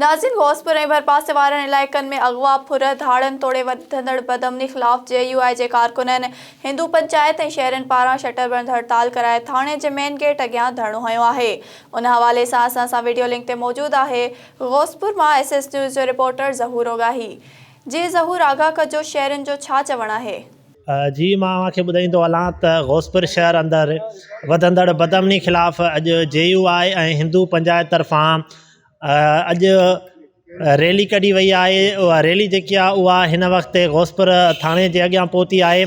ناظرين غوثپور ۽ ڀرپاسي وارن علائقن ۾ اغوا، ڦر، ڌاڙن توڙي وڌندڙ بدامني خلاف جي يو آء جي ڪارڪنن، هندو پنچائت ۽ شهرين پاران شٽر بند هڙتال ڪرائي ٿاڻي جي مين گيٽ اڳيان ڌرڻو هنيو آهي. ان حوالي سان اسان سان وڊيو لنڪ تي موجود آهي غوثپور مان ايس ايس نيوز جو رپورٽر ظهور اوڳاهي. جي ظهور آگاهه ڪجو شهرين جو ڇا چوڻ آهي؟ جي مان اوهان کي ٻڌائيندو هلان ته غوثپور شهر اندر وڌندڙ بدامني خلاف اڄ جي يو آء ۽ هندو پنچائت طرفان اڄ ريلي ڪڍي وئي آهي اها ريلي جيڪي آهي اها هن وقت غوثپور ٿاڻي جي اڳيان پهتي آهي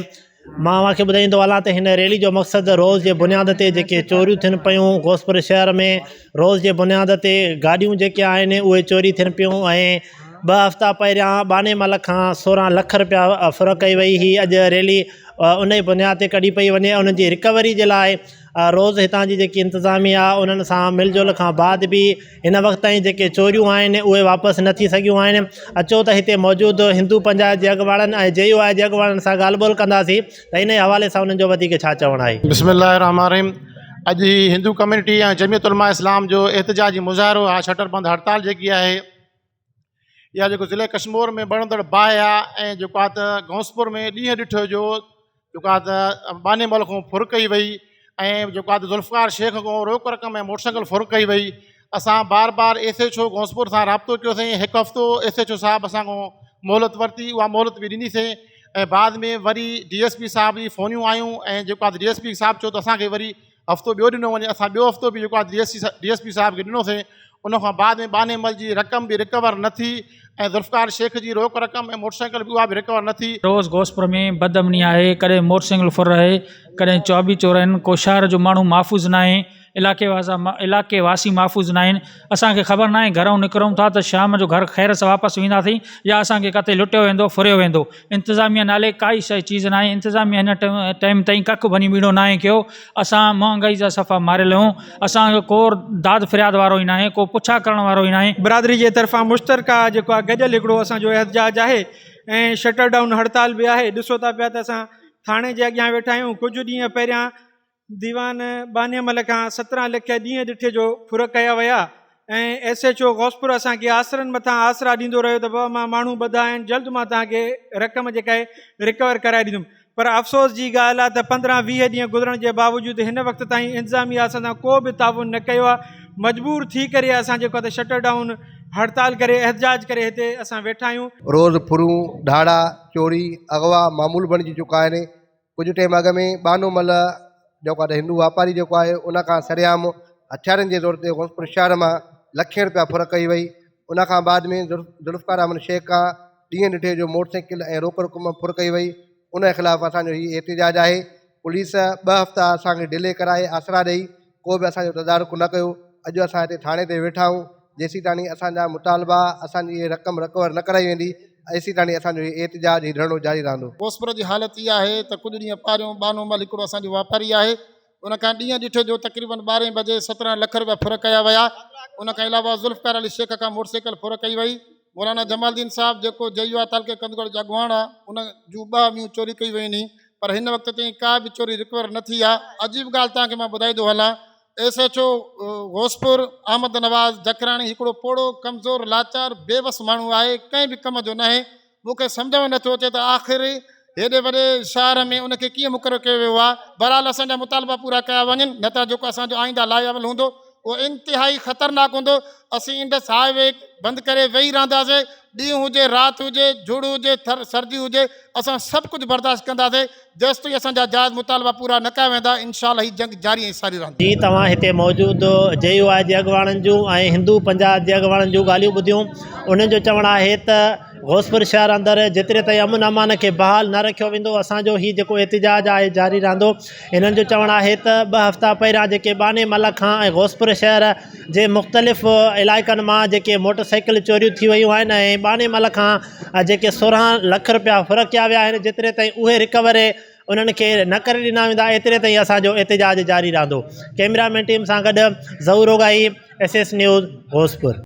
مان اوهان کي ٻڌائيندو هلان ته هن ريلي جو مقصد روز جي بنياد تي جيڪي چوريون ٿين پيون غوثپور شهر ۾ روز جي بنياد تي گاڏيون جيڪي آهن اهي چوري ٿين پيون ۽ ٻه هفتا پهريان ٻانهي مل کان 16 لک رپيا ڦر ڪئي وئي هئي اڄ ريلي ان جي بنياد تي ڪڍي پئي وڃي انهن جي رڪوري جي لاء روز هتان جي جيڪي انتظاميا آهي انهن سان مل جل کان بعد به هن وقت تائين جيڪي چوريون آهن اهي واپس نه ٿي سگهيون آهن اچو ته هتي موجود هندو پنچائت جي اڳواڻن ۽ جي يو آء جي اڳواڻن سان ڳالهه ٻولهه ڪنداسين ته ان حوالي سان انهن جو وڌيڪ ڇا چوڻ آهي. بسم الله الرحمٰن الرحيم اڄ هي هندو ڪميونٽي ۽ جمعيت علماء اسلام جو احتجاجي مظاهرو آهي شٽر بند هڙتال جيڪي آهي اها جيڪو ضلعي ڪشمور ۾ ٻرندڙ باهه آهي ۽ جيڪو آهي ته غوثپور ۾ ڏينهن ڏٺو جو جيڪو آهي ته ٻانهي مل کان ڦر ڪئي وئي ۽ جيڪو آهي ته ذوالفقار شيخ کان روڪ رقم ۽ موٽر سائيڪل ڦر ڪئي وئي اسان بار بار ايس ايڇ او غوثپور سان رابطو ڪيوسين هڪ هفتو ايس ايڇ او صاحب اسان کان مهلت ورتي اها مهلت به ڏنيسين ۽ بعد ۾ وري ڊي ايس پي صاحب جي فونيون آيون ۽ جيڪو آهي ڊي ايس پي صاحب چيو ته اسان کي وري هفتو ٻيو ڏنو وڃي اسان ٻيو هفتو به جيڪو آهي ڊي ايس پي صاحب کي ڏنوسين ان کان بعد ۾ ٻانهي مل جي رقم به رڪور نه ٿي ۽ ذوالفقار شيخ جي روڪ رقم ۽ موٽر سائيڪل به اها به رڪور نه ٿي. روز غوثپور ۾ بد امني آهي ڪڏهن موٽر سائيڪل ڦر آهي ڪڏهن چوٻي چور آهن ڪو شهر جو ماڻهو محفوظ ناهي علائقي واسا علائقي واسي محفوظ ناهن اسان کي خبر ناهي گهرئون نڪرون ٿا ته شام جو گهر خير سان واپس وينداسين يا اسان کي ڪٿي لٽيو ويندو ڦريو ويندو انتظاميا نالي ڪائي شيء چيز ناهي انتظاميا هن ٽائيم تائين ڪک ڀڃي ٻيڙو ناهي ڪيو اسان مهانگائي جا صفا ماريل آهيون اسان جو ڪو داد فرياد وارو ئي ناهي ڪو پڇا ڪرڻ وارو ئي ناهي. برادري جي طرفان مشترڪه جيڪو آهي گڏيل هڪڙو اسان جو احتجاج آهي ۽ شٽر ڊائون هڙتال به آهي ڏسو ٿا پيا ته اسان ٿاڻي جي اڳيان ويٺا آهيون ڪجهه ڏينهن پهريان ديوان ٻانهي مل کان 17 لک ڏينهن ڏٺي جو ڦر ڪيا ويا ۽ ايس ايڇ او غوثپور اسان کي آسرن مٿان آسرا ڏيندو رهيو ته بابا مان ماڻهو ٻڌا آهن جلد مان توهان کي رقم جيڪا آهي رڪور ڪرائي ڏيندم پر افسوس جي ڳالهه آهي ته 15 20 ڏينهن گذرڻ جي باوجود هن وقت تائين انتظاميا اسان سان ڪو به تعاون نه ڪيو آهي مجبور ٿي ڪري اسان جيڪو آهي ته شٽر ڊائون هڙتال ڪري احتجاج ڪري هتي اسان ويٺا آهيون. روز ڦرون، ڌاڙا، چوري، اغوا معمول بڻجي چڪا آهن، ڪجهه ٽيم اڳ ۾ ٻانهو مل جيڪو آهي ته هندو واپاري جيڪو آهي ان کان سرعام هٿيارن جي زور تي غوثپور شهر مان لکين رپيا ڦر ڪئي وئي ان کان بعد ۾ ذوالفقار احمد شيخ کان ڏينهن ڏٺي جو موٽر سائيڪل ۽ روڪ رقم ڦر ڪئي وئي ان خلاف اسان جو هي احتجاج آهي پوليس ٻه هفتا اسان کي ڊلي ڪرائي آسرا ڏئي ڪو به اسان جو تدارڪ نه ڪيو، اڄ اسان هتي ٿاڻي تي ويٺا آهيون، جيسيتاڻي اسان جا مطالبا، اسان جي اهي رقم رڪور نه ڪرائي ويندي، ايسيتاڻي اسان جو هي احتجاج، هي ڌرڻو جاري رهندو. غوثپور جي حالت اها آهي ته ڪجهه ڏينهن پهريون ٻانهو مل هڪڙو اسان جو واپاري آهي، ان کان ڏينهن ڏٺي جو تقريبن ٻارهين بجي 17 لک رپيا ڦر ڪيا ويا، ان کان علاوه ذوالفقار علي شيخ کان موٽرسائيڪل ڦر ڪئي وئي، مولانا جمال الدين صاحب جيڪو جي يو آء تعلقي ڪنڌڪوٽ جو اڳواڻ آ ان جون ٻه اميون چوري ڪيون ويون ني پر هن وقت تائين ڪا به چوري رڪور نه ٿي آ عجيب ڳالهه توهان کي مان ٻڌائيندو هلان S H O Gauspur Ahmed Nawaz Jakhrani هڪڙو پوڙهو ڪمزور لاچار بي وس ماڻهو آهي ڪنهن به ڪم جو ناهي مون کي سمجهه ۾ نٿو اچي ته آخر هيڏي وڏي شهر ۾ ان کي ڪيئن مقرر ڪيو ويو آهي؟ بهرحال اسان جا مطالبا پورا ڪيا وڃن نه ته جيڪو اسان جو آئنده لاء عمل هوندو اهو انتهائي خطرناڪ هوندو. اسين انڊس هاء وي بند ڪري ويهي رهنداسين، ڏينهن هجي رات هجي، جهڙ هجي ٿر سردي هجي اسان سڀ ڪجهه برداشت ڪنداسين جيستائين اسان جا جائز مطالبا پورا نه ڪيا ويندا انشاء الله هي جنگ جاري ۽ ساري رهندي. جي توهان هتي موجود جي يو آء جي اڳواڻن جون ۽ هندو پنجاب جي اڳواڻن جون ڳالهيون ٻڌيون انهن جو چوڻ آهي ته غوثپور شهر اندر جيتري تائين امن امان کي بحال نه رکيو ويندو اسان جو هي جيڪو احتجاج آهي جاري رهندو هنن جو چوڻ آهي ته ٻه هفتا پهريان جيڪي ٻانهي مل کان ۽ غوثپور شهر جي مختلف علائقن مان جيڪي موٽر سائيڪل چوريون ٿي ويون آهن ۽ ٻانهي مل کان جيڪي 16 لک رپيا ڦر ڪيا ويا آهن جيتري تائين اهي رڪوري انهن کي نه ڪري ڏنا ويندا ايتري تائين اسان جو احتجاج جاري رهندو ڪيمرا مين ٽيم سان گڏ Zahoor Ogahi S S news Gauspur.